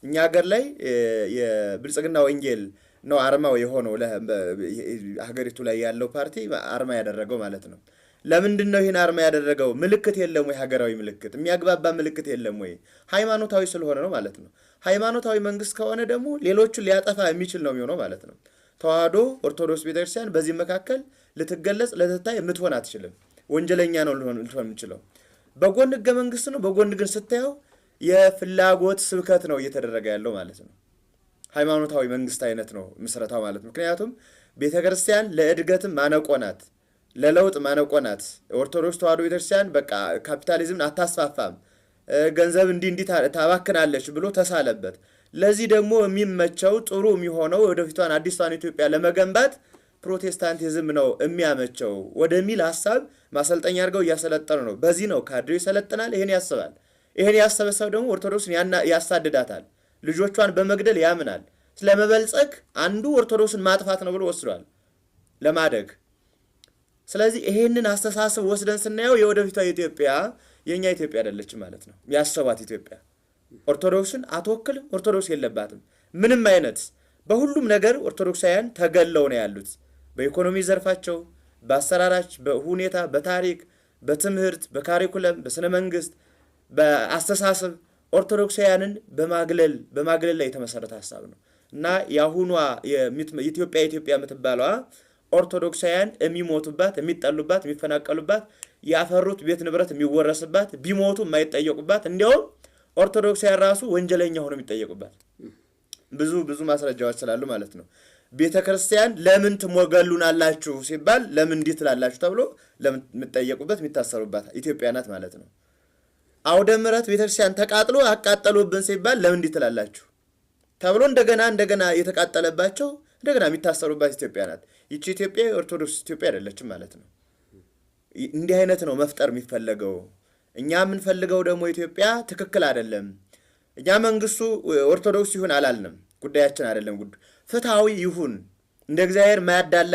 እኛ ሀገር ላይ የብልጽግና ወንጌል ነው አርማው የሆነው፣ ሀገሪቱ ላይ ያለው ፓርቲ አርማ ያደረገው ማለት ነው። ለምንድን ነው ይህን አርማ ያደረገው? ምልክት የለም ወይ? ሀገራዊ ምልክት፣ የሚያግባባ ምልክት የለም ወይ? ሃይማኖታዊ ስለሆነ ነው ማለት ነው። ሃይማኖታዊ መንግስት ከሆነ ደግሞ ሌሎቹን ሊያጠፋ የሚችል ነው የሚሆነው ማለት ነው። ተዋህዶ ኦርቶዶክስ ቤተክርስቲያን በዚህ መካከል ልትገለጽ ልትታይ የምትሆን አትችልም። ወንጀለኛ ነው ልትሆን የምችለው። በጎን ህገ መንግስት ነው፣ በጎን ግን ስታየው የፍላጎት ስብከት ነው እየተደረገ ያለው ማለት ነው። ሃይማኖታዊ መንግስት አይነት ነው ምስረታው ማለት ነው። ምክንያቱም ቤተክርስቲያን ለእድገትም ማነቆ ናት፣ ለለውጥ ማነቆ ናት። ኦርቶዶክስ ተዋህዶ ቤተክርስቲያን በቃ ካፒታሊዝምን አታስፋፋም፣ ገንዘብ እንዲህ እንዲህ ታባክናለች ብሎ ተሳለበት። ለዚህ ደግሞ የሚመቸው ጥሩ የሚሆነው ወደፊቷን አዲሷን ኢትዮጵያ ለመገንባት ፕሮቴስታንቲዝም ነው የሚያመቸው ወደሚል ሀሳብ ማሰልጠኛ አድርገው እያሰለጠኑ ነው። በዚህ ነው ካድሬው ይሰለጥናል። ይሄን ያስባል። ይሄን ያሰበ ሰው ደግሞ ኦርቶዶክስን ያሳድዳታል። ልጆቿን በመግደል ያምናል። ስለመበልጸግ አንዱ ኦርቶዶክስን ማጥፋት ነው ብሎ ወስዷል ለማደግ። ስለዚህ ይሄንን አስተሳሰብ ወስደን ስናየው የወደፊቷ ኢትዮጵያ የእኛ ኢትዮጵያ አይደለችም ማለት ነው። ያሰቧት ኢትዮጵያ ኦርቶዶክስን አትወክልም። ኦርቶዶክስ የለባትም ምንም አይነት። በሁሉም ነገር ኦርቶዶክሳውያን ተገለው ነው ያሉት። በኢኮኖሚ ዘርፋቸው፣ በአሰራራች፣ በሁኔታ፣ በታሪክ፣ በትምህርት፣ በካሪኩለም፣ በስነ መንግስት፣ በአስተሳሰብ ኦርቶዶክሳውያንን በማግለል ላይ የተመሰረተ ሀሳብ ነው እና የአሁኗ ኢትዮጵያ ኢትዮጵያ የምትባለዋ ኦርቶዶክሳውያን የሚሞቱባት፣ የሚጠሉባት፣ የሚፈናቀሉባት፣ ያፈሩት ቤት ንብረት የሚወረስባት፣ ቢሞቱ የማይጠየቁባት፣ እንዲያውም ኦርቶዶክሳውያን ራሱ ወንጀለኛ ሆነው የሚጠየቁባት ብዙ ብዙ ማስረጃዎች ስላሉ ማለት ነው። ቤተ ክርስቲያን ለምን ትሞገሉናላችሁ ሲባል ለምን እንዲህ ትላላችሁ ተብሎ ለምን የምትጠየቁበት የሚታሰሩባት ኢትዮጵያ ናት ማለት ነው። አውደ ምሕረት ቤተክርስቲያን ተቃጥሎ አቃጠሉብን ሲባል ለምን እንዲህ ትላላችሁ ተብሎ እንደገና እንደገና የተቃጠለባቸው እንደገና የሚታሰሩባት ኢትዮጵያ ናት። ይቺ ኢትዮጵያ የኦርቶዶክስ ኢትዮጵያ አይደለችም ማለት ነው። እንዲህ አይነት ነው መፍጠር የሚፈለገው። እኛ የምንፈልገው ደግሞ ኢትዮጵያ ትክክል አይደለም። እኛ መንግስቱ ኦርቶዶክስ ይሁን አላልንም፣ ጉዳያችን አይደለም። ፍትሐዊ ይሁን፣ እንደ እግዚአብሔር ማያዳላ